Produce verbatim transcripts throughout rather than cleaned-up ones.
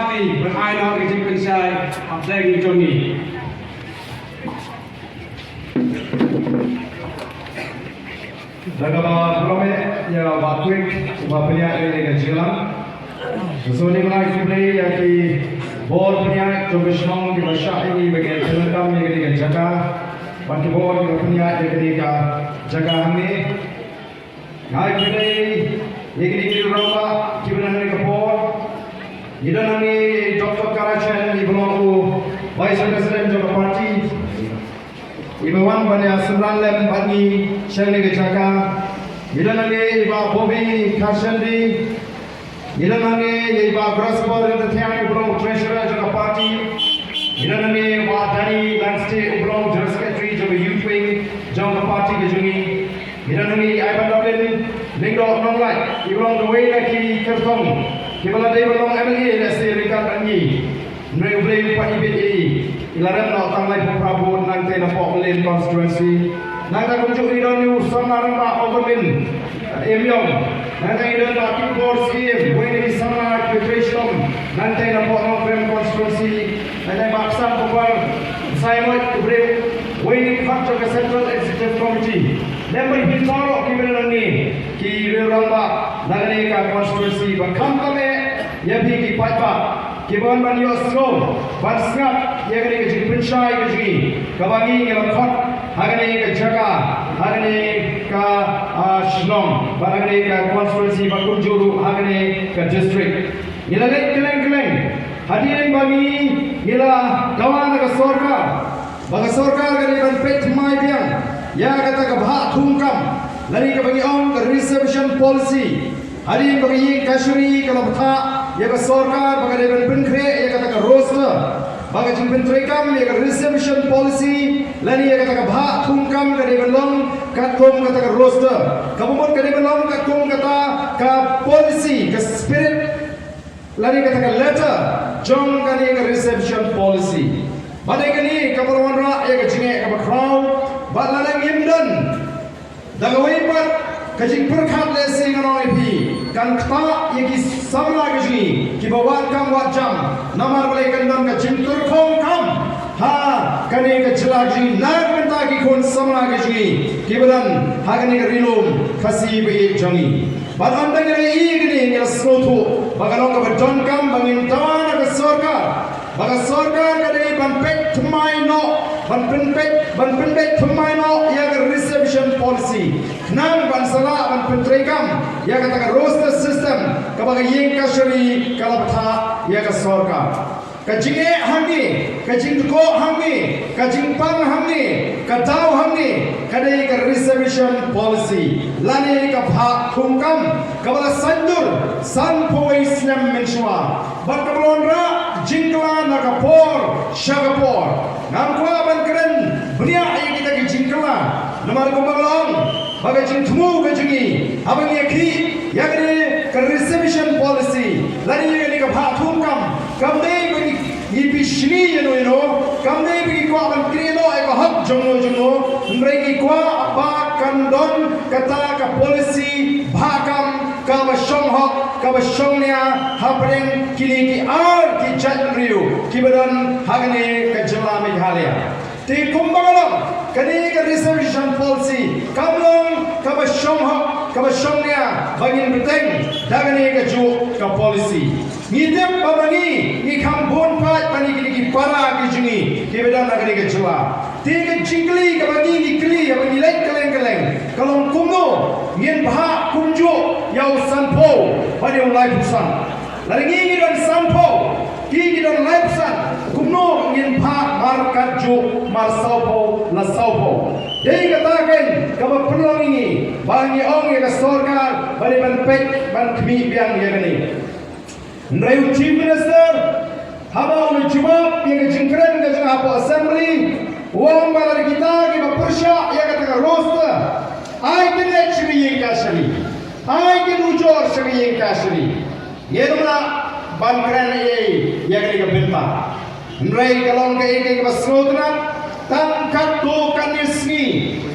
Ban ai noh ka jingpynshai hapdeng jong ngi. Da kaba kyrpad ïa Bah Twig, uba pynïaid ïa ka jingïalang. Sa sngewbha khublei ïa ki bor pynïaid jong ka shnong kiba shah ïa ngi ba ki pyndonkam ïa kane ka jaka. Bad ki bor kiba pynïaid ïa kane ka jaka hangne. Nga ai khublei ïa kine ki rangbah kiba don hangne ka por. Ngi don hangne Doctor Karachen, i ba long u Vice President jong ka party, i ba wan ban ïa synran lem bad ngi sha kane ka jaka. Ngi don hangne i Bah Bobby Kharshandy. Ngi don hangne ïa i Bah Grasper Ryntathiang, u ba long u treasurer jong ka party. Ngi don hangne i Bah Danny Langstieh, u ba long u general secretary jong ka youth wing jong ka party ka jong ngi. Ngi don hangne i Aibandarin Lyngdoh Nonglait, i ba long kawei na ki kyrtong kiba la dei ban long M L A lehse ryngkat bad ngi. Hynrei U Blei u pat ibit ïa i, i la rem noh tang laiphew phra vote nangta napoh Mylliem constituency. Nangta kumjuh ngi don ïa u samla rangbah Overlin Imïong. Nangta ngi don Bah Kitbor Syiem, uwei na ki samla kiba trei shitom nangta napoh Nongkrem constituency. Nangta Bah Ksan Kupar Saimot, u briew, uwei na ki khot jong ka Central Executive Committee. Lem bad phi baroh kiba don hangne, ki riew rangbah na kane ka constituency, ba khamtam eh ïa phi ki paidbah kiba wan ban ïohsngew, ban sngap ïa kane ka jingpynshai ka jong ngi, kaba ngi ngi la khot ha kane ka jaka, ha kane ka, ah, shnong, bad ha kane ka constituency, bad kumjuh ruh ha kane ka district. Ngi la leit kylleng kylleng hadien ba ngi ngi la dawa na ka sorkar ba ka sorkar ka dei ban peit thymmai biang ïa kata ka bhah thungkam, lane kaba ngi ong ka reservation policy. Hadien ba ka ïing kashari ka la bthah ïa ka sorkar ba ka dei ban pynkhreh ïa kata ka roster, ba ka jingpyntreikam ïa ka reservation policy lane ïa kata ka bhah thungkam ka dei ban long katkum kata ka roster, kaba mut ka dei ban long katkum kata ka policy, ka spirit lane kata ka letter jong kane ka reservation policy. Bad ïa kane kaba la wanrah ïa ka jingeh kaba khraw, bad lada ngim don da kawei pat ka jingpyrkhat, lehse ngan ong ïa phi, kan ktah ïa ki samla ka jong ngi kiba wad kam wad jam, namar balei kan don ka jingtyrkhong kam ha kane ka jylla ka jong ngi na ka bynta ki khun samla ka jong ngi kiba don ha kane ka Ri Lum Khasi Baieid jong ngi. Bad ynda ngi la ïohi ïa kane ngi la sngewthuh ba ka long kaba donkam ba ngin dawa na ka sorkar, ba ka sorkar ka dei ban peit thymmai noh, ban pynpeit, ban pynpeit thymmai noh ïa ka reservation policy, khnang ban sa lah ban pyntreikam ïa kata ka roster system kaba ka ïing kashari ka la bthah ïa ka sorkar. Ka jingeh hangne, ka jingdkoh hangne, ka jingpang hangne, ka daw hangne ka dei ka reservation policy lane ka bhah thungkam kaba la saiñdur sanphew wei snem mynshuwa, bad kaba la wanrah jingkylla na ka por sha ka por. Ngam kwah ban kren bniah ïa kita ki jingkylla, namar kumba nga la ong ba ka jingthmu ka jong ngi haba ngi ïakhih ïa kane ka reservation policy lane ïa kane ka bhah thungkam, kam dei ba ngi, ngi bishni ïano ïano, kam dei ba ngi kwah ban knieh noh ïa ka hok jongno jongno, hynrei ngi kwah ba kan don kata ka policy bhah kam kaba shong hok, kaba shong nia hapdeng kine ki ar ki jaitbynriew kiba don ha kane ka jylla Meghalaya. Te kumba nga la ong, kane ka reservation policy kam long kaba shong hok, kaba shong nia ba ngin bteng da kane kajuh ka policy. Ngi tip ba ma ngi ngi kham bun paid ba ngi kine ki para ki jong ngi kiba don ha kane ka jylla. Te ka jingkylli kaba ngi ngi kylli ïa ba ngi leit kylleng kylleng ka long kumno ngin bhah kumjuh ïa u sanphew bad ïa u laiphew san. Lada ngi ngi don sanphew, ki ki don laiphew san, kumno ngin bhah mar katjuh mar sawphew la sawphew? Dei kata kein kaba pynlong ïa ngi ba ngi ong ïa ka sorkar ba dei ban peit ban khmih biang ïa kane. Hynrei u Chief Minister haba u la jubab ïa ka jingkren ka jong nga hapoh Assembly, u ong ba lada kita kiba pyrshah ïa kata ka roster, ai kin leit sha ka ïing kashari, ai kin ujor sha ka ïing kashari. Ngim lah ban kren ei ei ïa kane ka bynta. Hynrei ka long kaei kaei kaba sngewtynnat, tang katto katne sngi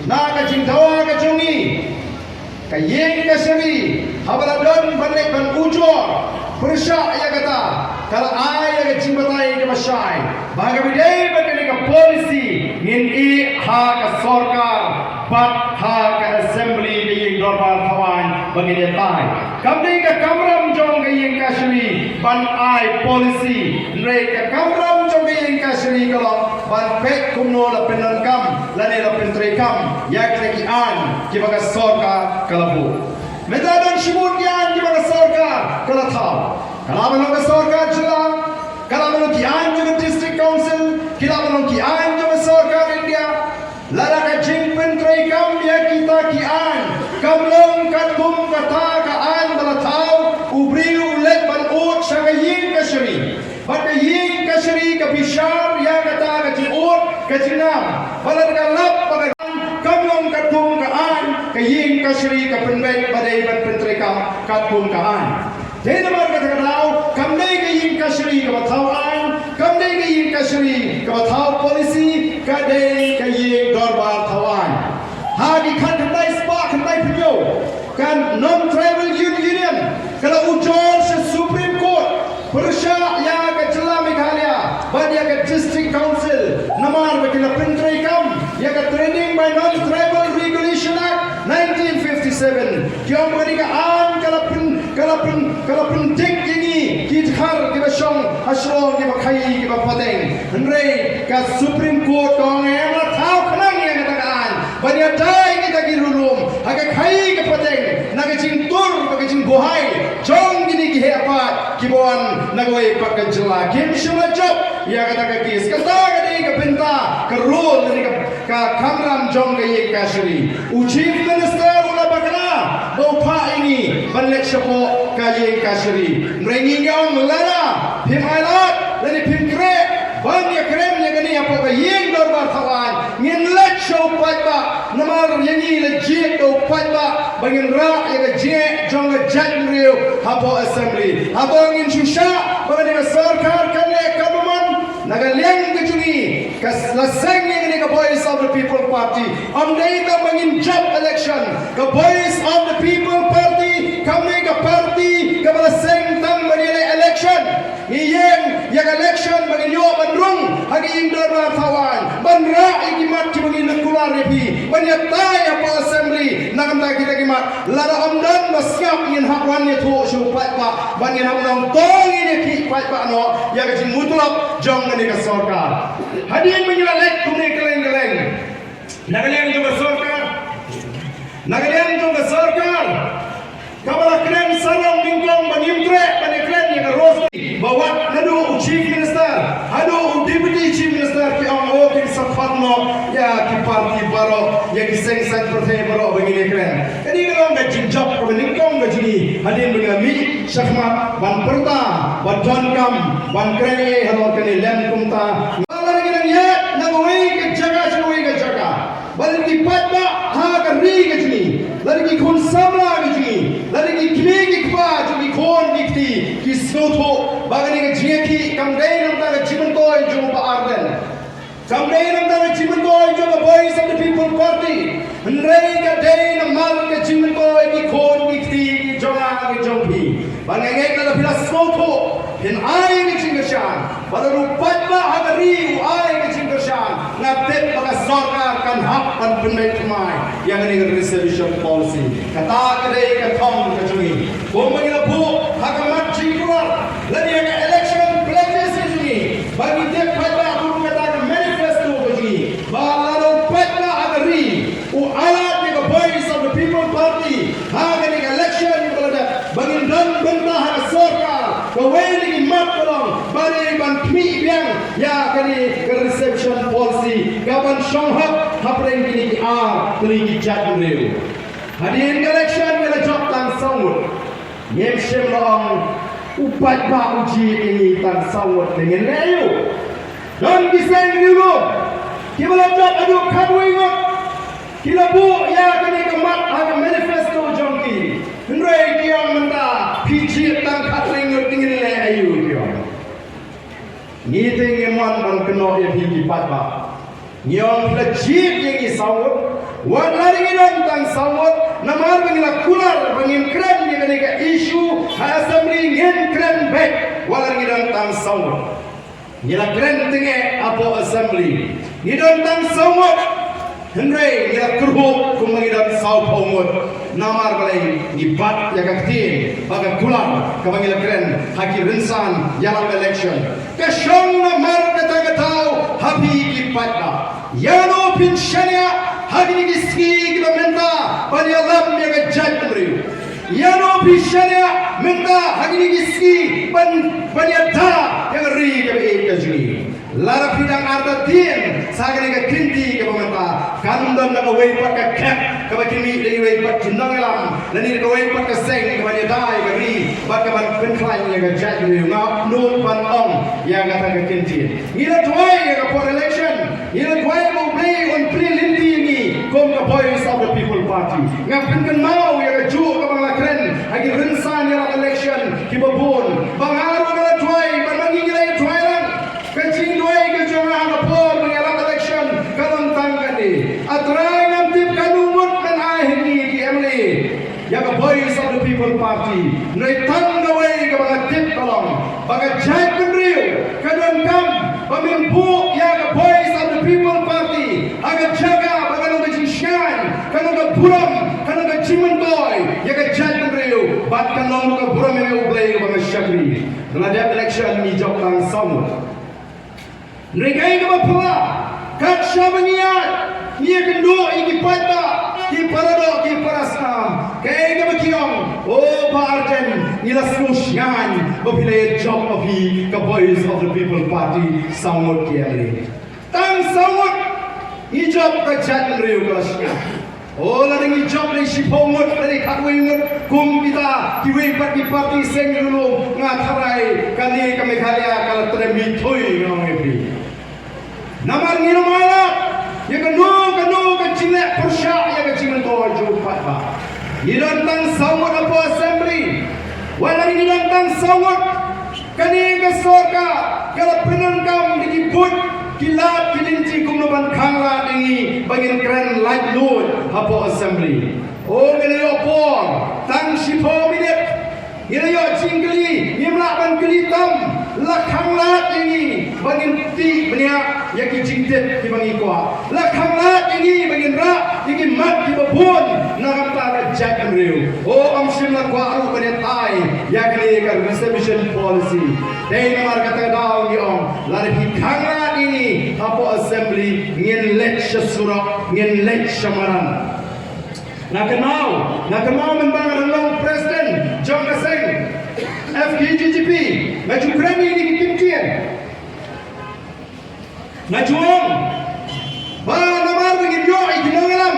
na ka jingdawa ka jong ngi, ka ïing kashari haba la don ban leit ban ujor, Pyrshah ïa kata, ka la ai ïa ka jingbatai kaba shai ba haba ïadei bad kane ka policy ngin ïeh ha ka sorkar bad ha ka assembly, ka ïing dorbar thaw aiñ, ba ngin ïatai. Kam dei ka kamram jong ka ïing kashari ban ai policy, hynrei ka kamram jong ka ïing kashari ka long ban peit kumno la pyndonkam lane la pyntreikam ïa kita ki aiñ kiba ka sorkar ka la buh. Mynta don shibun ki aiñ kiba ka sorkar ka la thaw. Ka lah ban long ka sorkar jylla, ka lah ban long ki aiñ jong ka District Council, ki lah ban long ki aiñ jong ka sorkar India. Lada ka jingpyntreikam ïa kita ki aiñ kam long katkum kata ka aiñ ba la thaw, u briew u leit ban ud sha ka ïing kashari. Bad ka ïing kashari ka bishar ïa kata ka jingud ka jingnam. Bad lada ka lap ba ka kam long katkum ka aiñ, ka ïing kashari ka pynbeit ba dei ban pyntreikam katkum ka aiñ. Dei namar kata ka daw kam dei ka ïing kashari kaba thaw aiñ, kam dei ka ïing kashari kaba thaw policy, ka dei ka ïing dorbar thaw aiñ. Ha ki khatkhyndai spah khyndai phew, ka Non-Tribal Union ka la ujor sha Supreme Court pyrshah ïa ka jylla Meghalaya bad ïa ka District Council namar ba ki la pyntreikam ïa ka Trading by Non-Tribal Regulation Act nineteen fifty-seven. Ki ong ba kane ka aiñ ka la pyn, ka la pyn, ka la pyndik ïa ngi ki dkhar kiba shong ha shnong, kiba khaii, kiba pateng. Hynrei ka Supreme Court ka ong em, la thaw khnang ïa kata ka aiñ ban ïada ïa kita ki riewlum ha ka khaii ka pateng na ka jingtur bad ka jingbuhai jong kine ki heh paid kiba wan na kawei pat ka jylla. Kim shym la jop ïa kata ka case. Kata ka dei ka bynta, ka rule lane ka, ka kamram jong ka ïing kashari. U Chief Minister u la bakla ba u phah ïa ngi ban leit shapoh ka ïing kashari. Hynrei ngi ngi ong lada phim ailad lane phim treh ban ïakren ïa kane hapoh ka ïing dorbar thaw aiñ, ngin leit sha u paidbah, namar ïa ngi la jied da u paidbah ba ngin rah ïa ka jingeh jong ka jaitbynriew hapoh assembly. Hato ngin shu shah ba kane ka sorkar kan leh katba mon? Na ka liang ka jong ngi, ka s-, la seng ïa kane ka Voice of the People Party. Ym dei tang ba ngin jop election. Ka Voice of the People Party kam dei ka party kaba la seng tang ban ïaleh election. Ngi ïeng ïa ka election ba ngin ïoh ban rung ha ka ïing dorbar thaw aiñ, ban rah ïa ki mat kiba ngi la kular ïa phi, ban ïatai hapoh assembly na ka bynta kita ki mat. Lada ym don, ba sngap, ngin hap wan ïathuh sha u paidbah bad ngin hap ong to ngin ïakhih paidbah noh ïa ka jingmutlop jong kane ka sorkar. Hadien ba ngi la leit kumne kylleng kylleng na ka liang jong ka sorkar, na ka liang jong ka sorkar kaba la kren sarong nyngkong ba ngim treh ban ïakren ïa ka roster, ba wat naduh u Chief Minister haduh u Deputy Chief Minister ki ong, o, kin sa khot noh ïa ki party baroh, ïa ki seng saiñ pyrthei baroh ba ngin ïakren. Kane ka long ka jingjop kaba nyngkong ka jong ngi hadien ba ngi la mih shakhmat ban pyrta, ban donkam, ban kren ei ei halor kane. Lem kumta, lada ngi nang ïaid na kawei ka jaka sha kawei ka jaka, ba lada ki paidbah ha ka ri ka jong ngi, lada ki khun samla ka jong ngi, lada ki kmie ki kpa jong ki khun ki kti ki sngewthuh ba kane ka jingïakhih kam dei na bynta ka jingmyntoi jong u Bah Ardent, kam dei na bynta ka jingmyntoi jong ka Voice of the People Party, hynrei ka dei namar ka jingmyntoi ki khun ki kti ki jong nga ki jong phi. Bad nga ngeit lada phi la sngewthuh, phin ai ka jingkyrshan. Bad lada u paidbah ha ka ri u ai ka jingkyrshan, nga tip ba ka sorkar kan hap ban pynbeit thymmai ïa kane ka reservation policy. Kata ka dei ka thong ka jong ngi. Kumba ngi la buh ha ka mat jingkular lane ïa ka election pledges ka jong ngi, ba ngi tip paidbah kum kata ka manifesto ka jong ngi, ba lada u paidbah ha ka ri u ailad ïa ka Voice of the People Party ha kane ka election ba la dep, ba ngin don bynta ha ka sorkar. Kawei na ki mat ka long ba dei ban khmih biang ïa kane ka reservation policy kaban shong hok hapdeng kine ki ar tylli ki jaitbynriew. Hadien ka election ngi la jop tang saw ngut. Ngim shym la ong u paidbah u jied ïa ngi tang saw ngut, te ngin leh aïu? Don ki seng riewlum kiba la jop haduh khatwei ngut, ki la buh ïa kane ka mat ha ka manifesto jong ki. Hynrei ki ong mynta phi jied tang khatwei ngut, te ngin leh aïu, ki ong. Ngi te ngim wan ban kynnoh ïa phi ki paidbah. Ngi ong phi la jied ïa ngi saw ngut, wat la ngi don tang saw ngut, namar ba ngi la kular ba ngim kren ïa Kane ka issue ha assembly ngin kren beit wat la ngi don tang saw ngut. Ngi la kren teng eh hapoh assembly. Ngi don tang saw ngut. Hynrei ngi la kyrhuh kumba ngi don sawphew ngut. Namar balei? Ngi bat ïa ka ktien bad ka kular kaba ngi la kren ha ki rynsan ïalam election. Ka shong namar kata ka daw ha phi ki paidbah. Ïano phin shaniah ha kine ki sngi kiba mynta ban ïalam ïa ka jaitbynriew? Ïano phi shaniah mynta ha kine ki sngi ban, ban ïada ïa ka ri kaba ïeit ka jong ngi? Lada phi dang artatien sa kane ka kynti kaba mynta, kan don da kawei pat ka khep kaba kin mih da kiwei pat ki nongïalam lane da kawei pat ka seng kaban ïada ïa ka ri bad kaban pynkhlaiñ ïa ka jaitbynriew. Nga nud ban ong ïa kata ka kynti. Ngi la duwai ïa ka por election. Ngi la duwai ba U Blei un plie lynti ïa ngi kum ka Voice of the People Party. Nga pynkynmaw ïa kajuh kaba nga la kren ha ki rynsan ïalam election kiba bun. Ba nga ruh nga la duwai, ba ma ngi ngi la ïa duwai lang. Ka jingduwai ka jong nga ha ka por ba ngi ïalam election ka long tang kane. A Trai, ngam tip katno ngut men ai ha ngi ki M L A ïa ka Voice of the People Party. Hynrei tang kawei kaba nga tip ka long ba ka jaitbynriew ka donkam ba men buh ïa ka Voice of the People Party ha ka jaka ba kan long ka jingshngaiñ, kan long ka burom, kan long ka jingmyntoi ïa ka jaitbynriew bad kan long ka burom ïa U Blei kaba nga shakri. Ba la dep election ngi jop tang saw ngut. Hynrei kaei kaba phylla, kat shaba ngi ïaid, ngi ïakynduh ïa ki paidbah, ki paradoh, ki parasnam. Kaei kaba ki ong, o Bah Ardent, ngi la sngewshngaiñ ba phi la ïa jop ma phi ka Voice of the People Party saw ngut ki M L A. Tang saw ngut ngi jop, ka jaitbynriew ka la shngaiñ. O, lada ngi jop da shiphew ngut, da khatwei ngut kum kita kiwei pat ki party seng ruh, nga tharai kane ka Meghalaya ka la trei mih thui, nga ong ïa phi. Namar ngim ai lad ïa kano kano ka jingleh pyrshah ïa ka jingmyntoi jong u paidbah. Ngi don tang saw ngut hapoh assembly. Wat la ngi don tang saw ngut, kane ka sorkar ka la pyndonkam da ki buit, ki lad, ki lynti kumno ban khanglad ïa ngi ba ngin kren laitluid hapoh assembly. O, ngi la ïoh por tang shiphew minit. Ngi la ïoh jingkylli, ngim lah ban kylli tam. La khanglad ïa ngi ba ngin tih bniah ïa ki jingtip kiba ngi kwah. La khanglad ïa ngi ba ngin rah ïa ki mat kiba bun na ka bynta ka jaitbynriew. O, ym shym la kwah ruh ban ïatai ïa kane ka reservation policy. Dei namar kata ka daw ngi ong, lada phi khanglad ïa ngi hapoh assembly, ngin leit sha surok, ngin leit sha madan. Nga kynmaw, nga kynmaw mynba nga dang long president jong ka seng F K J G P, nga ju kren ïa kine ki kyntien. Nga ju ong ba namar ba ngim ïoh ïa ki nongïalam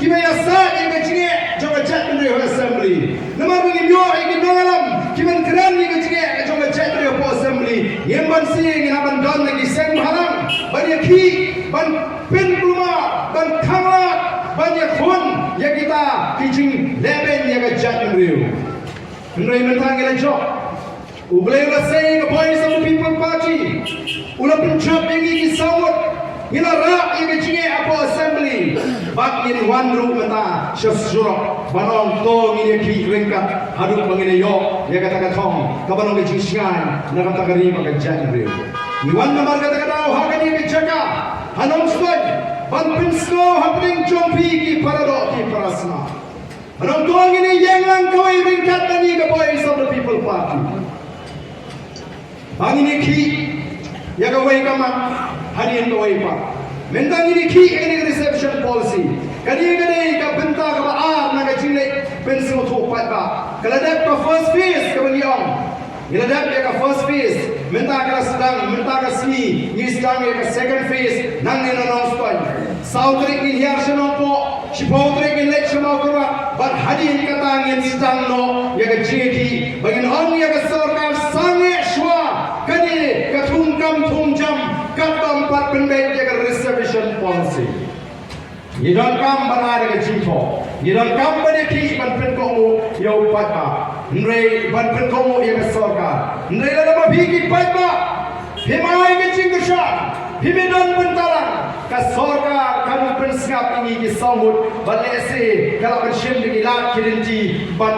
kiba ïasaid ïa ka jingeh jong ka jaitbynriew ha assembly, namar ba ngim ïoh ïa ki nongïalam kiban kren ïa ka jingeh jong ka jaitbynriew hapoh assembly, ngim banse ngin hap ban don ha ki seng bhalang ban ïakhih, ban pynkulmar, ban khanglad, ban ïakhun ïa kita ki jinglehbeiñ ïa ka jaitbynriew. Hynrei mynta ngi la jop. U Blei u la sei ïa ka Voice of the People Party. U la pynjop ïa ngi ki saw ngut. Ngi la rah ïa ka jingeh hapoh assembly. Bad ngin wan ruh mynta sha surok ban ong to ngin ïakhih ryngkat haduh ba ngin ïoh ïa kata ka thong kaba long ka jingshngaiñ na ka bynta ka ri bad ka jaitbynriew. Ngi wan namar kata ka daw ha kane ka jaka ha Nongstoiñ ban pynsngew hapdeng jong phi ki paradoh ki parasnam. Nangta ngin ïeng lang kawei ryngkat lane ka Voice of the People Party. Ba ngin ïakhih ïa kawei ka mat hadien kawei pat. Mynta ngin ïakhih ïa kane ka reservation policy. Kane ka dei ka bynta kaba ar na ka jingleit pynsngewthuh paidbah. Ka la dep ka first phase kaba ngi ong. Ngi la dep ïa ka first phase, mynta ka la sdang, mynta ka sngi ngi sdang ïa ka second phase, nangne na Nongstoiñ. Saw tarik ngin hiar sha Nongpoh, shiphew tarik ngin leit sha Mawkyrwat, bad hadien kata ngin sdang noh ïa ka jingïakhih, ba ngin ong ïa ka sorkar sangeh shuwa kane ka thungkam thungjam, katba ym pat pynbeit ïa ka reservation policy. Ngi donkam ban ai da ka jingthoh. Ngi donkam ban ïakhih ban pynkohnguh ïa u paidbah. Hynrei ban pynkohnguh ïa ka sorkar. Hynrei lada ma phi ki paidbah phim ai ka jingkyrshan, phim ïadon bynta lang, ka sorkar kan pynsngap ïa ngi ki saw ngut, bad lehse ka lah ban shim da ki lad ki lynti ban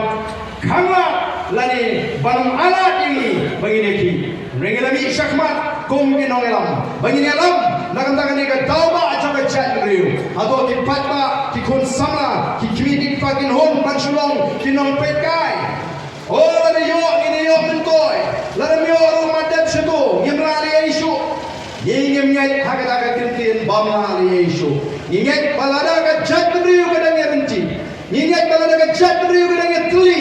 khang lad lane ban ym ailad ïa ngi ba ngin ïakhih. Hynrei ngi la mih shakhmat kum ki nongïalam ba ngin ïalam na ka bynta kane ka daw ba jong ka jaitbynriew. Hato ki paidbah, ki khun samla, ki kmie ki kpa kin hun ban shu long ki nongpeitkai? O, lada ïoh ngin ïoh myntoi, lada ym ïoh ruh ym dei shato, ngim lah leh ei shuh. Ngi ngim ngeit ha kata ka ktien bym lah leh ei shuh. Ngi ngeit ba lada ka jaitbynriew ka dang ïaryntih, ngi ngeit ba lada ka jaitbynriew ka dang ïatylli,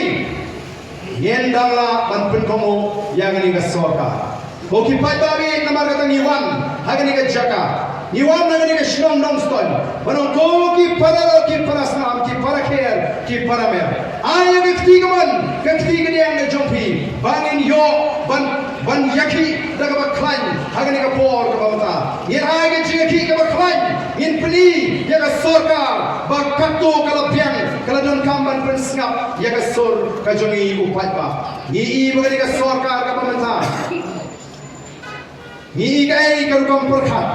ngin dang lah ban pynkohnguh ïa kane ka sorkar. Ko ki paidbah, namar kata ngi wan ha kane ka jaka, ngi wan ha kane ka shnong Nongstoiñ ban ong, ko ki para lok, ki para snam, ki para kher, ki para mer, ai ïa ka kti kamon, ka kti kadiang ka jong phi ba ngin ïoh ban, ban ïakhih da kaba khlaiñ ha kane ka por kaba mynta. Ngin ai ka jingïakhih kaba khlaiñ, ngin pyni ïa ka sorkar ba katto ka la biang, ka la donkam ban pynsngap ïa ka sur ka jong ngi u paidbah. Ngi i ba kane ka sorkar kaba mynta, ngi i kaei ka rukom pyrkhat?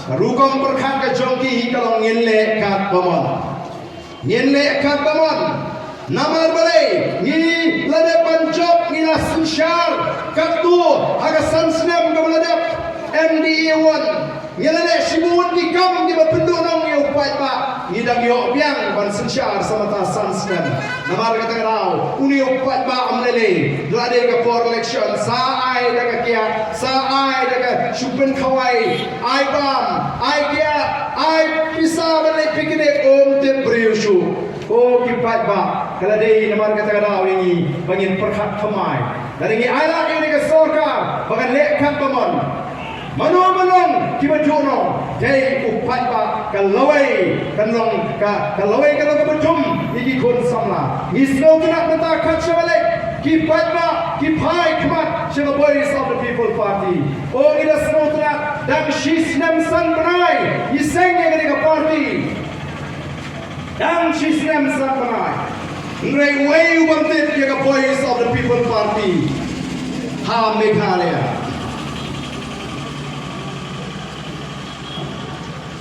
Ka rukom pyrkhat ka jong ki hi ka long ngin leh katba mon. Ngin leh katba mon. Namar balei? Ngi la dep ban jop, ngi la synshar katto ha ka san snem kaba la dep M D A one. Ngi la leh shibun ki kam kiba pynduhnong ïa u paidbah. Ngi dang ïoh biang ban synshar sa mynta san snem. Namar kata ka daw une u paidbah um lei lei, la dei ka por election sa ai da ka kiad, sa ai da ka shu pynkhawai, ai bam, ai kiad, ai pisa ban leit picnic, um tip briew shuh. Ko ki paidbah, ka la dei namar kata ka daw ïa ngi ba ngin pyrkhat thymmai. Lada ngi ailad ïa une ka sorkar ba kan leh katba mon, mano mano kiba duhnong, dei u paidbah. Ka lawei kan long ka, ka lawei kan long kaba dum ïa ki khun samla. Ngi sngewtynnat mynta kat shaba leit ki paidbah ki phai khmat sha ka Voice of the People Party. O, ngi da sngewtynnat, dang shi snem san bnai ngi seng ïa kane ka party. Dang shi snem san bnai. Hynrei uei u bym tip ïa ka Voice of the People Party ha Meghalaya?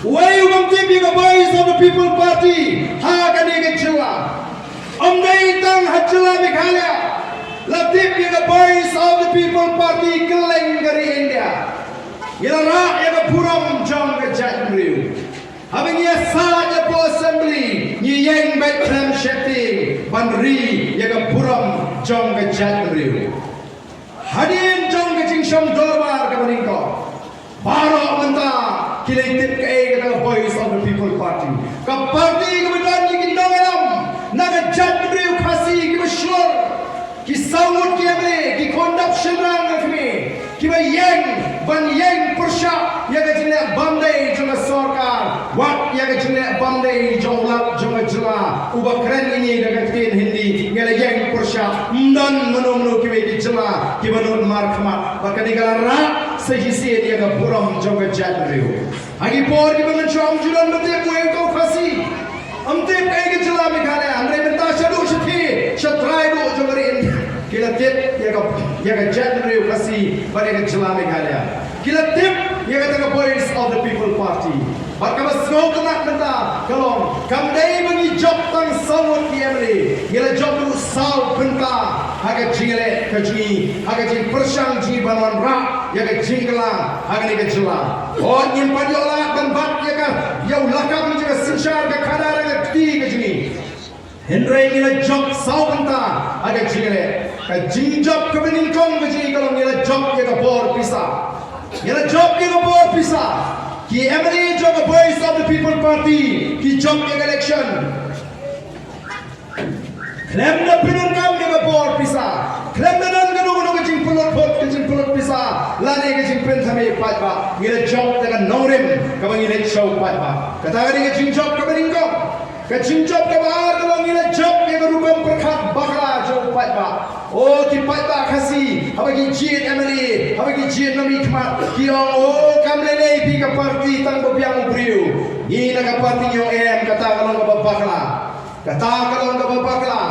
Uei u bym tip ïa ka Voice of the People Party ha kane ka jylla? Ym dei tang ha jylla Meghalaya la tip ïa ka Voice of the People Party, kylleng ka ri India. Ngi la rah ïa ka burom jong ka jaitbynriew. Haba ngi ïasaid hapoh Assembly, ngi ïeng beit khlem sheptieng ban ri ïa ka burom jong ka jaitbynriew. Hadien jong ka jingshong dorbar kaba nyngkong, baroh mynta ki la tip kaei kata ka Voice of the People Party. Ka party kaba don ïa ki nongïalam na ka jaitbynriew Khasi kiba shlur, ki saw ngut ki M L A, ki khun dap shynrang ka kmie, kiba ïeng ban ïeng pyrshah ïa ka jingleh bymdei jong ka sorkar. Wat ïa ka jingleh bymdei jong u Lat jong ka jylla uba kren ïa ngi da ka ktien Hindi, ngi la ïeng pyrshah. Ym don mano mano kiwei ki jylla kiba nud markhmat. Bad kane ka la rah sa shisien ïa ka burom jong ka jaitbynriew. Ha ki por kiba mynshuwa ym ju don ba tip uei u Khasi. Ym tip kaei ka jylla Meghalaya, hynrei mynta shaduh shathie, sha trai duh jong ka ri India, ki la tip ïa ka, ïa ka jaitbynriew Khasi bad ïa ka jylla Meghalaya. Ki la tip ïa kata ka Voice of the People Party. Bad kaba sngewtynnat mynta ka long, kam dei ba ngi jop tang saw ngut ki M L A, ngi la jop ruh saw bynta ha ka jingleh ka jong ngi, ha ka jingpyrshang jong ngi ban wanrah ïa ka jingkylla ha kane ka jylla. Hooid, ngim pat ïoh lad ban bat ïa ka, ïa u lakam jong ka synshar ka khadar ha ka kti ka jong ngi. Hynrei ngi la jop saw bynta ha ka jingleh. Ka jingjop kaba nyngkong ka jong ngi ka long ngi la jop ïa ka bor pisa. Ngi la jop ïa ka bor pisa. Ki M L A jong ka Voice of the People Party ki jop ïa ka election. Khlem da pyndonkam ïa ka bor pisa, khlem da don kano kano ka jingpynlut vote, ka jingpynlut pisa, lane ka jingpynthame paidbah, ngi la jop da ka nongrim kaba ngi leit sha u paidbah. Kata ka dei ka jingjop kaba nyngkong. Ka jingjop kaba ar ka long ngi la jop ïa ka rukom pyrkhat bakla jong u paidbah. O ki paidbah Khasi, haba ki jied M L A, haba ki jied nongmihkhmat, ki ong, o kam lei lei phi ka party tang ba biang u briew. Ngi na ka party ngi ong em, kata ka long kaba bakla. Kata ka long kaba bakla.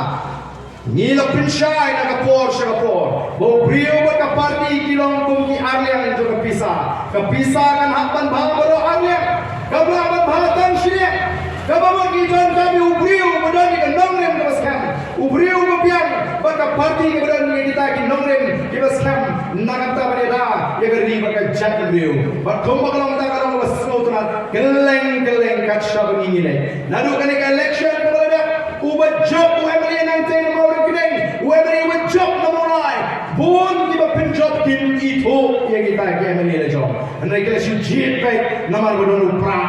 Ngi la pynshai na ka por sha ka por ba u briew bad ka party ki long kum ki arliang jong ka pisa. Ka pisa kan hap ban bha baroh arliang, kam lah ban bha tang shiliang. Kaba mut ngi donkam ïa u briew ba don ïa ka nongrim kaba skhem, u briew ba biang bad Ka party kaba don ïa kita ki nongrim kiba skhem na ka bynta ban ïada ïa ka ri bad ka jaitbynriew. Bad kumba ka long, da ka long kaba sngewtynnat kylleng kylleng kat shaba ngi ngi leh. Naduh kane ka election kaba la dep, uba jop u MLA Nangtei na Mawryngkneng, u MLA uba jop na Mawlai, bun kiba pynjop kim ithuh ïa kita ki MLA la jop. Hynrei ki la shu jied beit namar ba don u Prah.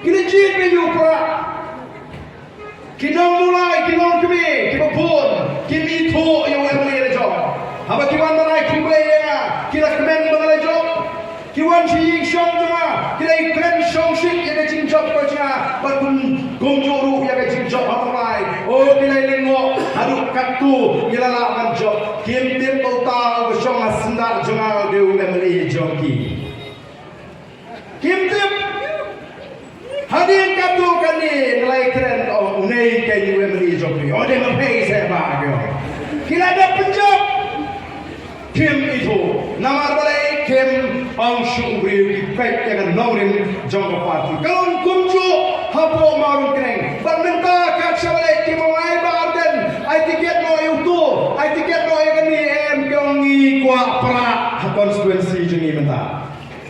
Ki la jied beit ïa u Prah. Ki nong Mawlai, ki nongkmie kiba bun kim ithuh ïa u MLA la jop. Haba ki wan ban ai khublei ïa nga, ki la kmen ba nga la jop. Ki wan sha ïing shong jong nga, ki la ïakren shongshit ïa ka jingjop ka jong nga, bad kum, kumjuh ruh ïa ka jingjop ha Mawlai. O, ki la lyngngoh haduh katto ngi la lah ban jop. Kim tip ba uta uba shong ha syndah jong nga u dei u MLA jong ki. Kim tip. Hadien katto katne nga la ïakren, o, une keiñ u MLA jong phi. O, dei ma phi seh ba ki ong. Ki la dep pynjop. Kim ithuh. Namar balei? Kim ong shuh u briew, ki peit ïa ka nongrim jong ka party. Ka long kumjuh hapoh Mawryngkneng. Bad mynta kat shaba leit kim ong ai Bah Ardent, ai tiket noh ïa uto, ai tiket noh ïa kane, em, ki ong ngi kwah Prah ha constituency jong ngi mynta.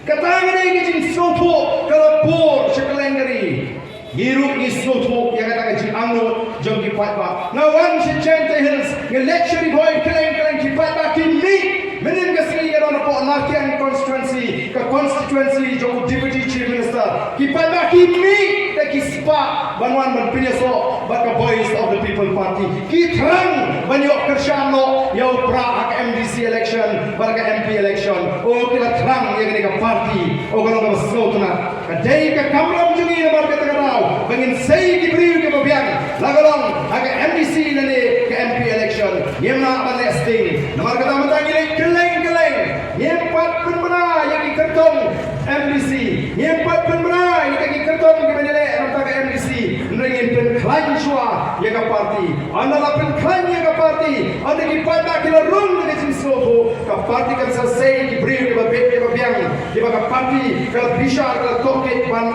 Kata ka dei ka jingsngewthuh ka la bun sha kylleng ka ri. Ngi ruh ngi sngewthuh ïa kata ka jingangnud jong ki paidbah. Nga wan sha Jaintia Hills, nga leit sha Ri Bhoi, kylleng kylleng ki paidbah ki mih. Mynnin ka sngi nga don hapoh Nartiang constituency, ka constituency jong u Deputy Chief Minister. Ki paidbah ki mih da ki spah ban wan ban pynïasoh bad ka Voice of the People Party. Ki thrang ban ïoh kyrshan noh ïa u Prah ha ka MDC election bad ka MP election. O, ki la thrang ïa kane ka party. O, ka long kaba sngewtynnat. Ka dei ka kamram jong ngi namar kata ka daw ba ngin sei ki briew kiba biang, la ka long ha ka MDC lane ka MP election. Ngim lah ban leh sting. Namar kata mynta ngi leit kylleng kylleng. Ngim pat pynbna ïa ki kyrtong MDC. Ngim pat pynbna ïa kita ki kyrtong kiba ngi leh na bynta ka MDC. Hynrei ngin pynkhlaiñ shuwa ïa ka party. Ynda la pynkhlaiñ ïa ka party, ynda ki paidbah ki la rung da ka jingsngewthuh, ka party kan sa sei ki briew kiba bit kiba biang, kiba ka party ka la bishar, ka la tohkit ban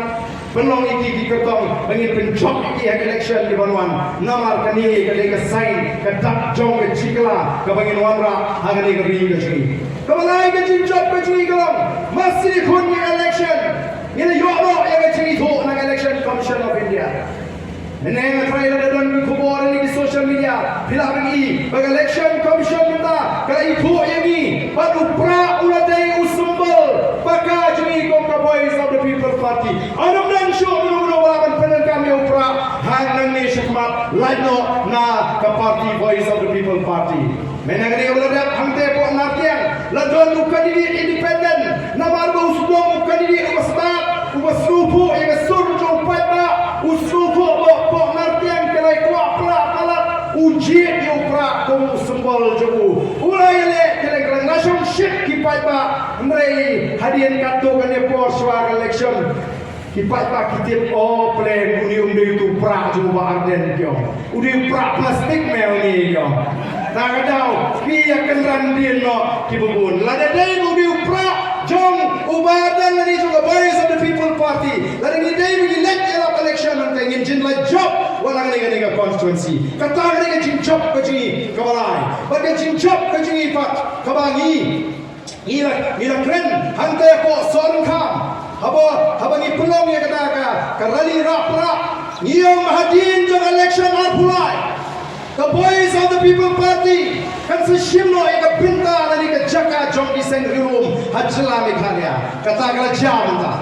pynlong ïa ki ki kyrtong ba ngin pynjop ïa ki ha ka election kiban wan. Namar kane ka dei ka sign, ka dak jong ka jingkylla kaba ngin wanrah ha kane ka ri ka jong ngi. Kaba lai ka jingjop ka jong ngi ka long, ma sdang khun ngi election, ngi la ïoh noh ïa ka jingithuh na ka Election Commission of India. Mynne nga tharai lada don ki khubor ha ki social media, phi lah ban i ba ka Election Commission mynta ka la ithuh ïa ngi ba u Prah u la dei u symbol paka jong ngi kum ka Voice of the People Party. Ynda ym don shuh uno uno ba lah ban pyndonkam ïa u Prah, hangne shakhmat lait noh na ka party Voice of the People Party. Mynta ka dei kaba la dep hangtei hapoh Nartiang, la don u candidate independent, namar ba u sdang u candidate uba stad, uba sngewthuh ïa ka sur jong u paidbah, u sngewthuh ba hapoh Nartiang ka la kwah Prah palat, u jied ïa u Prah kum u symbol jong u. U la ïaleh kylleng kylleng, la shongshit ki paidbah. Hynrei hadien katto katne por shuwa ka election, ki paidbah ki tip, o, pyrshah une um dei uto u Prah jong u Bah Ardent, ki ong. U dei u Prah plastik me une, ki ong. Ta ka daw ki ïa kynran dien noh kiba bun. Lada dei ba u dei u Prah jong u Bah Ardent lane jong ka Voice of the People Party, lada ngi dei ba ngi leit ïalap election, nangta ngin jin la jop wat la kane kane ka constituency. Kata kane ka jingjop ka jong ngi kaba lai. Bad ka jingjop ka jong ngi pat kaba ngi Ngi la, ngi la kren hangtei hapoh Sohryngkham. Haba, haba ngi pynlong ïa kata ka, ka rally rah prah, ngi ong hadien jong election arphew lai, ka Voice of the People Party kan sa shim noh ïa ka bynta lane ka jaka jong ki seng riewlum ha jylla Meghalaya. Kata ka la jia mynta.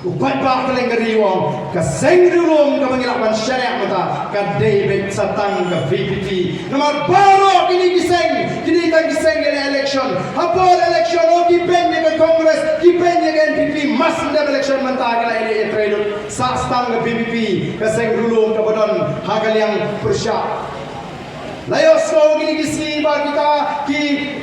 U paidbah kylleng ka ri u ong, ka seng riewlum kaba ngi lah ban shaniah mynta ka dei beit sa tang ka VPP. Namar baroh kine ki seng, kine tang ki seng ïaleh election. Ha por election, o ki beiñ ïa ka Congress, ki beiñ ïa ka NPP, mar shu dep election mynta ki la ïaleh ïatrei lut. Sa tang ka VPP, ka seng riewlum kaba don ha ka liang pyrshah. La ïohsngew kine ki sngi ba kita ki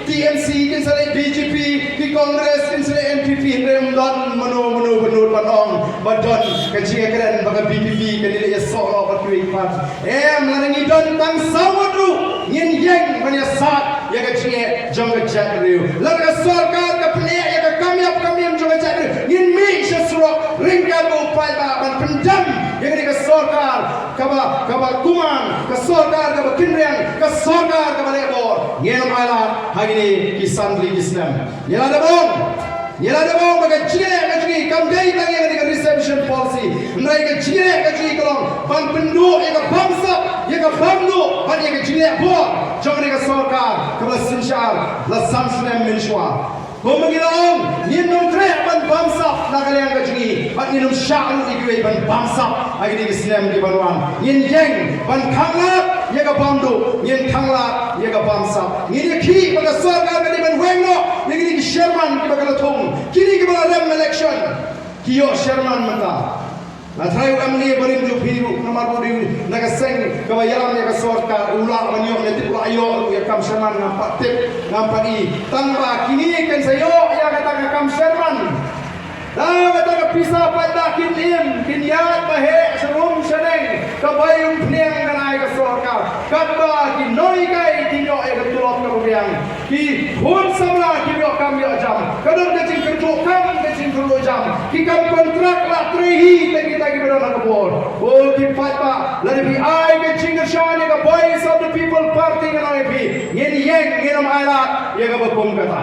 TMC kin sa leit BJP, ki Congress kin sa leit NPP, hynrei ym don mano mano ba nud ban ong ba don ka jingïakren ba ka VPP kan leit ïasoh noh bad kiwei pat. Em, lada ngi don tang saw ngut ruh ngin ïeng ban ïasaid ïa ka jingeh jong ka jaitbynriew. Lada ka sorkar ka pyneh ïa ka kam ïap kam im jong ka jaitbynriew, ngin mih sha surok ryngkat bad u paidbah ban pyndem ïa kane ka sorkar kaba, kaba kuman, ka sorkar kaba kynriang, ka sorkar kaba leh bor, ngin ym ailad ha kine ki san tylli ki snem. Ngi la dep ong, ngi la dep ong ba ka jingeh ka jong ngi kam dei tang ïa kane ka reservation policy, hynrei ka jingeh ka jong ngi ka long ban pynduh ïa ka bamsap, ïa ka bamduh bad ïa ka jingleh bor jong kane ka sorkar kaba la synshar la san snem mynshuwa. Kumba ngi la ong, ngin ym treh ban bamsap na ka liang ka jong ngi, bad ngin ym shah ruh ïa kiwei ban bamsap ha kine ki snem ki ban wan. Ngin ïeng ban khanglad ïa ka bamduh, ngin khanglad ïa ka bamsap. Ngin ïakhih ba ka sorkar ka dei ban weng noh ïa kine ki chairman kiba ka la thung, kine kiba la rem election, ki ïoh chairman mynta. Nga tharai u MLA barim jong phi ruh, namar u dei na ka seng kaba ïalam ïa ka sorkar, u lah ban ïoh ne tip, u lah ïoh ruh ïa ka kam chairman, ngam pat tip, ngam pat i. Tang ba kine kan sa ïoh ïa kata ka kam chairman. Da kata ka pisa paidbah kin im, kin ïaid ba heh sha rum sha neng, ka bai umphniang ka nai ka sorkar. Katba ki nonghikai kin ïoh ïa ka tulop kaba biang. Ki khun samla ki ïoh kam ïoh jam. Ka don ka jingkyrduh kam, ka jingkyrduh jam. Ki kam kontrak la trei hi, te kita kiba don ha ka bor. O ki paidbah, lada phi ai ka jingkyrshan ïa ka Voice of the People Party, ngan ong ïa phi, ngin ïeng, ngin ym ailad ïa kaba kum kata.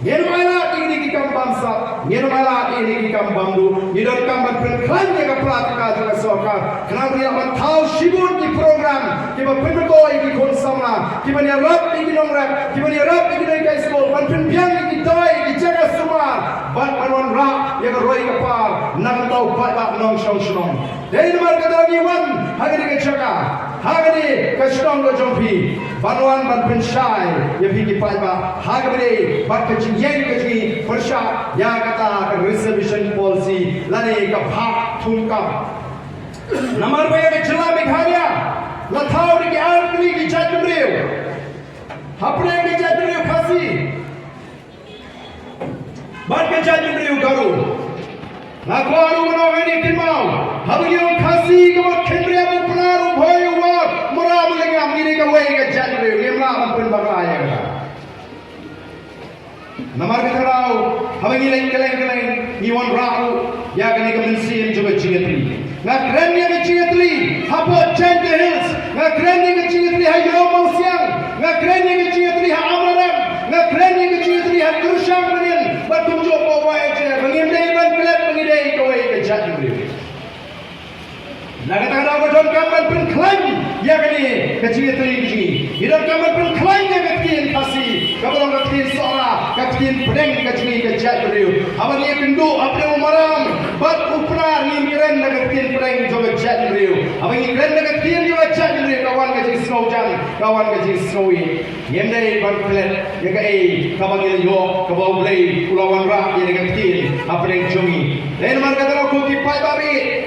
Ngin ym ailad ïa kine ki kam bamsap, ngin ym ailad ïa kine ki kam bamduh. Ngi donkam ban pynkhlaiñ ïa ka pla ka jong ka sorkar. Khnang ba ngi lah ban thaw shibun ki program kiba pynbeit ïa ki khun samla, kiban ïarap ïa ki nongrep, kiban ïarap ïa ki nonghikai skul, ban pynbiang ïa ki dawai, ïa ki jaka sumar, bad ban wanrah ïa ka roi ka par na ka bynta u paidbah nongshong shnong. Dei namar kata ngi wan ha kane ka jaka, ha kane ka shnong ka jong phi, ban wan ban pynshai ïa phi ki paidbah ha kaba dei bad ka jingïeng ka jong ngi pyrshah ïa kata ka reservation policy lane ka phah thungkam. Namar ba ïa ka jylla Meghalaya la thaw da ki ar tylli ki jaitbynriew, hapdeng ka jaitbynriew Khasi bad ka jaitbynriew Garo. Nga kwah ruh ban ong ïa kine ki kynmaw, haba ngi ong Khasi, ka mut Khynriam, u Pnar, u Bhoi, u War, u Mara, u Lyngngam, ngi dei kawei ka jaitbynriew, ngim lah ban pynbakla ïa kata. Namar kata ruh, haba ngi leit kylleng kylleng, ngi wanrah ruh ïa kane ka mynsiem jong ka jingïatylli. Nga kren ïa ka jingïatylli hapoh Jaintia Hills, nga kren ïa ka jingïatylli ha Ïew Mawsiang, nga kren ïa ka jingïatylli ha Amlarem, nga kren ïa ka jingïatylli ha Kyrshang mynnin, bad kumjuh hapoh Waiier, ba ngim dei ban klet ba ngi dei kawei ka jaitbynriew. Na kata ka daw ngi donkam ban pynkhlaiñ ïa kane ka jingïatylli ka jong ngi. Ngi donkam ban pynkhlaiñ ïa ka ktien Khasi, kaba long ka ktien Sohra, ka ktien pdeng ka jong ngi ka jaitbynriew. Haba ngi ïakynduh hapdeng u Maram bad u Pnar, ngin kren da ka ktien pdeng jong ka jaitbynriew. Haba ngi kren da ka ktien jong ka jaitbynriew, ka wan ka jingsngewjan, ka wan ka jingsngewieit. Ngim dei ban klet ïa kaei kaba ngi la ïoh, kaba U Blei u la wanrah ïa ka ktien hapdeng jong ngi. Dei namar kata ruh ko ki paidbah,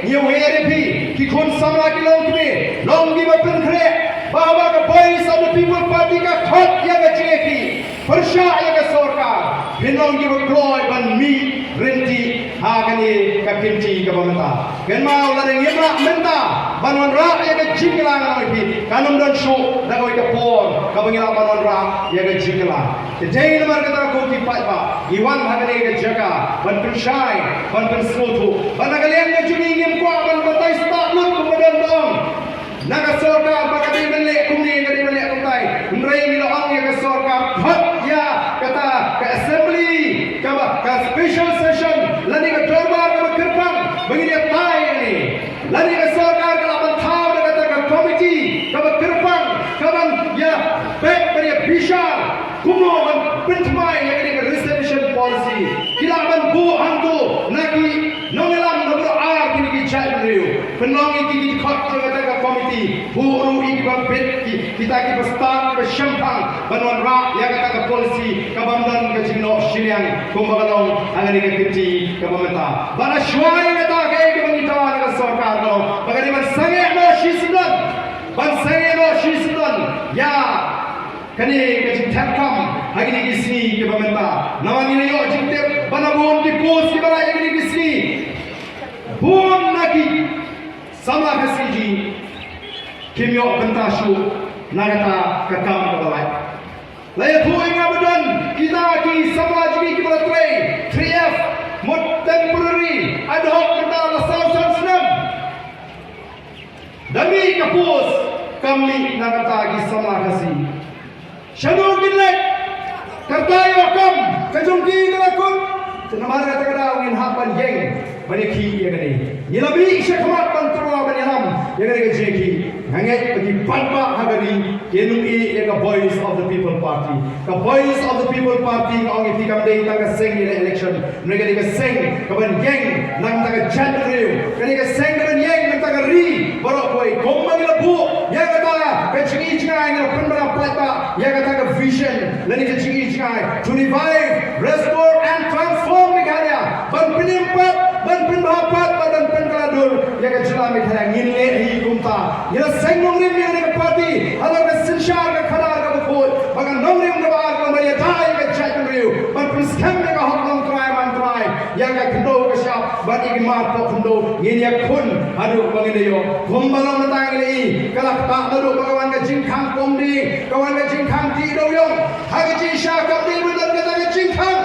ngi wer ïa phi, ki khun samla ki longkmie, long kiba pynkhreh ba haba ka Voice of the People Party ka khot ïa ka jingïakhih pyrshah ïa ka sorkar, phin long kiba kloi ban mih ryntih ha kane ka kynti kaba mynta. Kynmaw, lada ngim lah mynta ban wanrah ïa ka jingkylla, nga ong ïa phi, kan ym don shuh da kawei ka por kaba ngi lah ban wanrah ïa ka jingkylla. Te dei namar kata ko ki paidbah, ngi wan ha kane ka jaka ban pynshai, ban pynsngewthuh ba na ka liang ka jong ngi ngim kwah ban batai stad lut kumba don ba ong na ka sorkar ba ka dei ban leh kumne, ka dei ban leh kumtai. Hynrei ngi la ong ïa ka sorkar, khot ïa kata ka assembly, kaba, ka special session lane ka dorbar kaba kyrpang ba ngin ïatai ïa kane. Lane ka sorkar ka lah ban thaw da kata ka komiti kaba kyrpang, kaban ïa peit, ban ïa bishar kumno ban pynthymmai ïa kane ka reservation policy. Ki lah ban buh hangto na ki nongïalam na baroh ar kine ki jaitbynriew. Pynlong ïa ki, ki khot jong kata ka komiti. Buh ruh ïa kiba bit, ki, kita kiba stad, kiba shemphang ban wanrah ïa kata ka policy kabym don ka jingnoh shiliang kumba ka long ha kane ka kynti kaba mynta. Bad shuwa ïa kata, kaei kaba ngi dawa na ka sorkar ka long ba ka dei ban sangeh noh shisyndon, ban sangeh noh shisyndon ïa kane ka jingthep kam ha kine ki sngi kiba mynta. Namar ngi la ïoh jingtip ba na bun ki post kiba la ïa kine ki sngi, bun na ki samla Khasi jong ngi kim ïoh bynta shuh na kata ka kam kaba la. La ïathuh ïa nga ba don kita ki samla jong ngi kiba la trei three F, mut temporary, ad hoc, mynta la saw san snem. Da mih ka post, Kam mih na kata ki samla Khasi. Shano kin leit? Kata ïoh kam ka jong ki ka la kut. Te namar kata ka daw ngin hap ban ïeng ban ïakhih ïa kane. Ngi la mih sha khmat ban tyrwa ban ïalam ïa kane ka jingïakhih. Nga ngeit ba ki paidbah ha ka ri kin ym ïeh ïa ka Voice of the People Party. Ka Voice of the People Party nga ong ïa phi kam dei tang ka seng ïaleh election. Hynrei kane ka seng kaban ïeng na ka bynta ka jaitbynriew. Kane ka seng kaban ïeng na ka bynta ka ri baroh kawei. Kumba ngi la buh ïa kata ka jingïohi jngai, ngi la pynbna paidbah ïa kata ka vision lane ka jingïohi jngai to revive, restore and transform Meghalaya. Ban pynim pat, ban pynbha pat, ban pynkylla dur ïa ka jylla Meghalaya. Ngin leh hi kumta. Ngi la seng nongrim ïa kane ka party halor ka synshar ka khadar kaba khuid. Ba ka nongrim kaba ar kaba ïada ïa ka jaitbynriew, ban pynskhem ïa ka hok nongtrai mantrai, ïa ka khyndew ka shyiap bad ïa ki mar pok khyndew. Ngin ïakhun haduh ba ngin ïoh. Kumba long mynta ngi la ïohi, ka la ktah naduh ba ka wan ka jingkhang pom dieng, ka wan ka jingkhang tih dewïong. Ha ka jingshisha kam dei ban don kata ka jingkhang.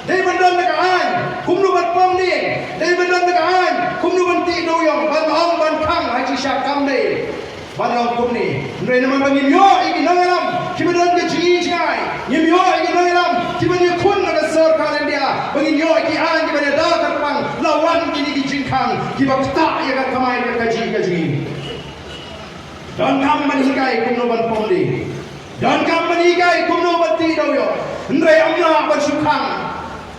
Dei ban don da ka aiñ kumno ban pom dieng. Dei ban don da ka aiñ kumno ban tih dewïong, ban ong ban khang. Ha ka jingshisha kam dei ban long kumne. Hynrei namar ba ngim ïoh ïa ki nongïalam kiba don ka jingïohi jngai, ngim ïoh ïa ki nongïalam kiba ïakhun na ka sorkar India ba ngin ïoh ïa ki aiñ kiba ïada kyrpang, la wan kine ki jingkhang kiba ktah ïa ka kamai ka kajih ka jingim. Donkam ban hikai kumno ban pom dieng. Donkam ban hikai kumno ban tih dewïong. Hynrei ym lah ban shu khang.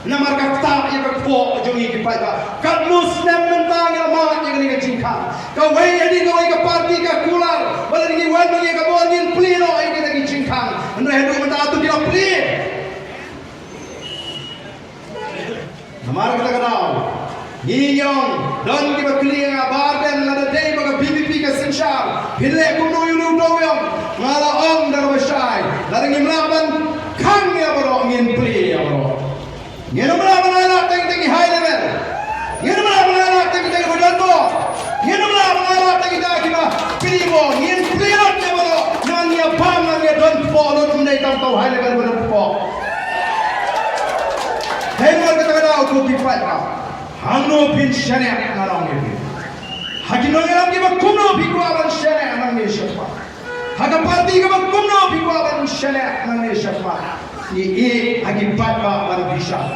Namar ka ktah ïa ka kpoh jong ngi ki paidbah. Katno snem mynta ngi la mad ïa kane ka jingkhang. Kawei hadien kawei ka party ka kular ba lada ngi wan ma ngi ha ka bor ngin plie noh ïa kane ka jingkhang. Hynrei haduh mynta to ki la plie. Namar kata ka daw ngi ong, don kiba kylli ïa nga, Bah Ardent, lada dei ba ka V P P ka synshar, phin leh kumno ïa u dewïong? Nga la ong da kaba shai, lada ngim lah ban khang ïa baroh, ngin plie ïa baroh. Ngin ym lah ban ailad tang ïa kita ki high level. Ngin ym lah ban ailad tang ïa kita kiba don bor. Ngin ym lah ban ailad tang ïa kita kiba pynbor. Ngin plie lut ïa baroh. Ngan ïa bam, ngan ïa don kpoh lut, ym dei tang uta u high level ba don kpoh. Hynrei kata ka daw ko ki paidbah, hangno phin shaniah, ngan ong ïa phi. Ha ki nongïalam kiba kumno phi kwah ban shaniah, ngan ong ïa shakhmat. Ha ka party kaba kumno phi kwah ban shaniah, ngan ong ïa shakhmat. Ngi ïeit ha ki paidbah ban bishar.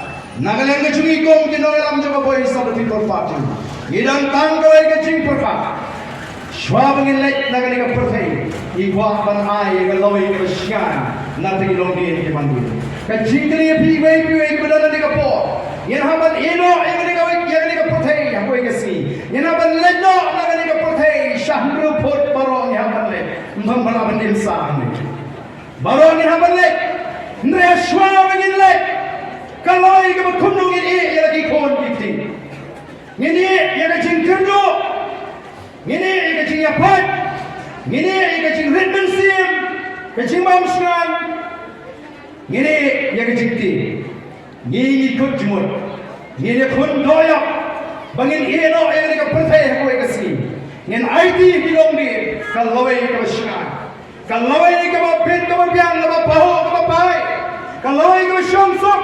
Na ka liang ka jong ngi kum ki nongïalam jong ka Voice of the People Party, ngi don tang kawei ka jingpyrkhat. Shuwa ba ngin leit na kane ka pyrthei, ngi kwah ban ai ïa ka lawei kaba shngaiñ na kata ki longdien ki mandien. Ka jingkylli ïa phi iwei pa iwei kiba don ha kane ka por, ngin hap ban ïeh noh ïa kane kawei, ïa kane ka pyrthei ha kawei ka sngi? Ngin hap ban leit noh na kane ka pyrthei sha hynriew phut baroh, ngin hap ban leit. Ym tang ba lah ban im sah hangne. Baroh ngin hap ban leit. Hynrei shuwa ba ngin leit, ka lawei kaba kumno ngin ïeh ïa la ki khun ki kti? Ngin ïeh ïa ka jingkyrduh, ngin ïeh ïa ka jingïapait, ngin ïeh ïa ka jingrit mynsiem, ka jingbam shngaiñ, ngin ïeh ïa ka jingkti. Ngi ngi kut jingmut, ngin ïakhun dohïap ba ngin ïeh noh ïa kane ka pyrthei ha kawei ka sngi. Ngin aiti ïa ki longdien ka lawei kaba shngaiñ, ka lawei kaba bit kaba biang, kaba pahuh kaba phai, ka lawei kaba shong suk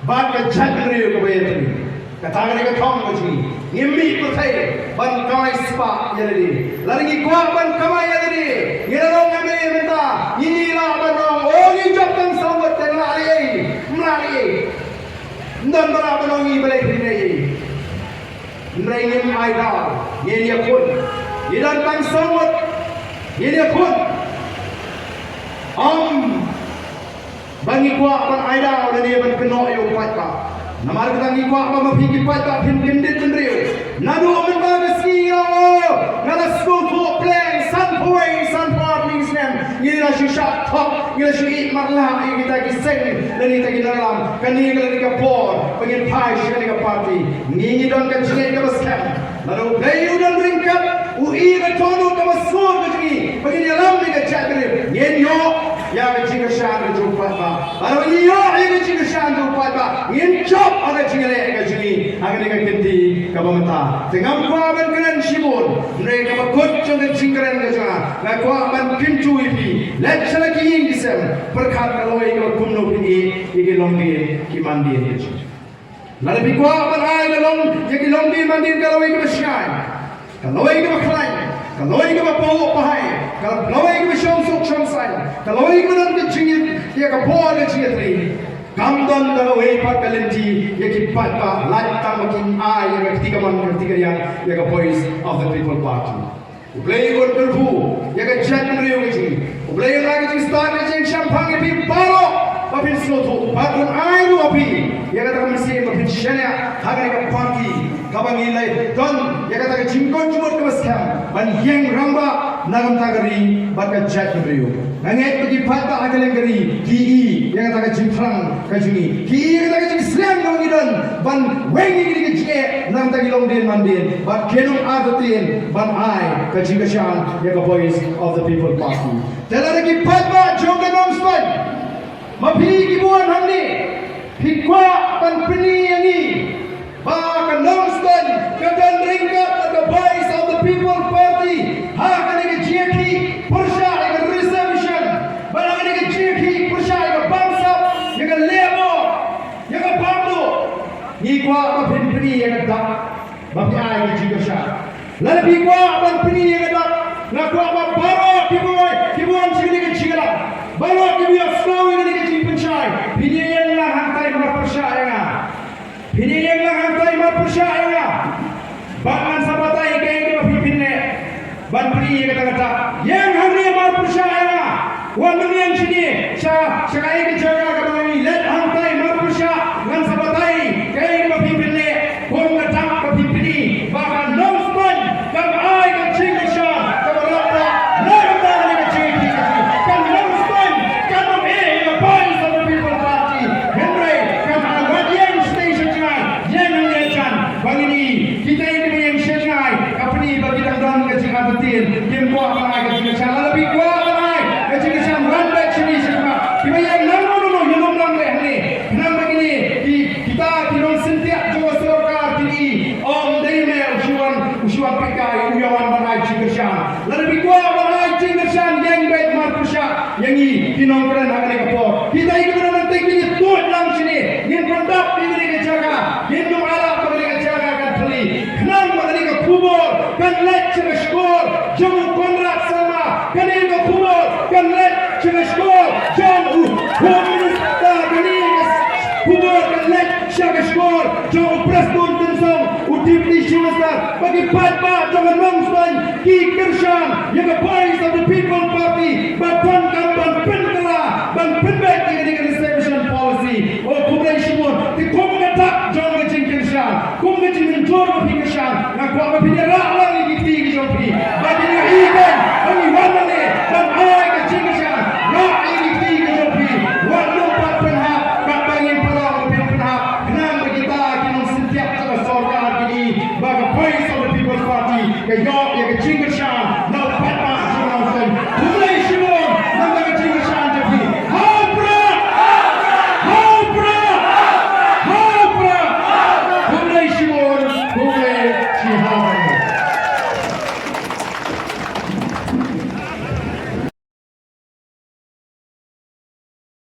bad ka jaitbynriew kaba ïatylli. Kata ka dei ka thong ka jong ngi. Ngim mih pyrthei ban kamai spah ïa lade. Lada ngi kwah ban kamai ïa lade, ngi la long M L A mynta, ngi lah ban ong, o, ngi jop tang saw ngut, te nga lah leh ei? Ym lah leh ei. Ym don ba lah ban ong ïa ngi balei phi leh ei. Hynrei ngim ai daw, ngin ïakhun. Ngi don tang saw ngut, ngin ïakhun. Ym ba ngi kwah ban ai daw lane ban kynnoh ïa u paidbah. Namar kata ngi kwah ba ma phi ki paidbah phin kyndit bynriew. Naduh mynta ka sngi, nga la sngewthuh pleng, sanphew wei sanphew ar tylli ki snem ngi la shu shah thok, ngi la shu ïeh marlah ïa kita ki seng lane kita ki nongïalam. Kane ka la dei ka por ba ngin phai sha kane ka party. Ngi ngi don ka jingngeit kaba skhem. Lada U Blei u don ryngkat, u ïeh ka dohnud kaba sur ka jong ngi ba ngin ïalam ïa ka jaitbynriew, ngin ïoh ïa ka jingkyrshan ka jong u paidbah. Lada ngim ïoh ïa ka jingkyrshan jong u paidbah, ngin jop ha ka jingïaleh ka jong ngi ha kane ka kynti kaba mynta. Te ngam kwah ban kren shibun, hynrei kaba kut jong ka jingkren ka jong nga, nga kwah ban kyntu ïa phi, leit sha la ki ïing ki sem, pyrkhat ka lawei kaba kumno phin ïeh ïa ki longdien ki mandien ka jong ngi. Lada phi kwah ban ai ka long, ïa ki longdien mandien ka lawei kaba shngaiñ, ka lawei kaba khlaiñ, Ka lawei kaba pahuh pahai, ka lawei kaba shong suk shong saiñ, ka lawei kaba don ka jingïeit ïa ka bor ka jingïatreiñ. Kam don da kawei pat ka lynti ïa ki paidbah, lait tang ba kin ai ïa ka kti kamon ka kti kadiang ïa ka Voice of the People Party. U Blei un kyrkhu ïa ka jaitbynriew ka jong ngi. U Blei un ai ka jingstad ka jingshemphang ïa phi baroh ba phin sngewthuh, bad un ai ruh ïa phi ïa kata ka mynsiem ba phin shaniah ha kane ka party kaba ngi la don ïa kata ka jingkynjut kaba skhem ban ïeng rangbah na ka bynta ka ri bad ka jaitbynriew. Nga ngeit ba ki paidbah ha kylleng ka ri ki i ïa kata ka jingthrang ka jong ngi, ki i ïa kata ka jingsliang kaba ngi don ban weng ïa kine ki jingeh na ka bynta ki longdien mandien, bad kin ym artatien ban ai ka jingkyrshan ïa ka Voice of the People Party. Te lada ki paidbah jong ka Nongstoiñ, ma phi kiba wan hangne, phi kwah ban pyni ïa ngi ba ka Nongstoiñ ka don ryngkat bad ka Voice of the People Party ha kane ka jingïakhih pyrshah ïa ka reservation, bad ha kane ka jingïakhih pyrshah ïa ka bamsap, ïa ka lehbor, ïa ka bamduk. Ngi kwah ba phin pyni ïa ka dak ba phi ai ka jingkyrshan. Lada phi kwah ban pyni ïa ka dak, nga kwah ba baroh kiba wan, kiba wan sha kane ka jingïalang, baroh kiba ïohsngew ïa kane ka jingpynshai, phin ïeng lang hangtai mar pyrshah ïa nga. Phin ïeng lang hangtai mar pyrshah ïa nga. Bad ngan sa batai kaei kaba phi phin leh ban pyni ïa kata kata. Ïeng hangne mar pyrshah ïa nga. Wan mynmiang shane sha, sha kaei ka jaka kaba ngi leit hangtai mar pyrshah, ngan sa batai kaei kaba phi phin leh. Kum ka dak ba phi pyni ba ka Nongstoiñ kan ai ka jingkyrshan kaba radbah na ka bynta kane ka jingïakhih ka jong ngi. Ka Nongstoiñ kan ym ïeh ïa ka Voice of the People Party, hynrei kan ai. Wat ïeng shatei sha jngai, ïeng hangne jan, ba ngin i kita kiba ïeng sha jngai, ka pyni ba ki dang don ka jingartatien, kim kwah ban ai ka jingkyrshan. Lada phi kwah ban ai ka jingkyrshan, wan beit shane sha khmat. Kiba ïeng nangno nangno, ïalum lang beit hangne. Khnang ba kine ki, kita ki nongsyntiat jong ka sorkar kin i, ym dei me u shu wan, u shu wan peit kai, u ïa wan ban ai jingkyrshan. Lada phi kwah ban ai jingkyrshan, ïeng beit mar pyrshah ïa ngi ki nongkren ha kane ka por. Kita kiba don hangtei, kin ïa tuid lang shane, ngin pyndap ïa kane ka jaka, ngin ym ailad ba kane ka jaka kan thylli. Khnang ba kane ka khubor kan leit sha ka shkor jong u Conrad Sangma, kane ka khubor kan leit sha ka shkor jong u Home Minister, kane ka khubor kan leit sha ka shkor jong u Prestone Tynsong, u Deputy Chief Minister, ba ki paidbah jong ka Nongstoiñ ki kyrshan ïa ka Voice of the People Party ba donkam ban pynkylla, ban pynbeit ïa kane ka reservation policy. O khublei shibun, te kum ka dak jong ka jingkyrshan, kum ka jingmynjur ba phi kyrshan, nga kwah ba phin ïarah lang ïa ki kti ki jong phi, ba phin ïohi kein ba ngi wan hangne ban ai ka jingkyrshan. Rah ïa ki kti ki jong phi, wat nym pat pynhap katba ngin pynlong ba phin pynhap, khnang ba kita ki nongsyntiat jong ka sorkar kin i ba ka Voice of the People Party ka ïoh ïa ka jingkyrshan na u paidbah jong ka Nongstoiñ.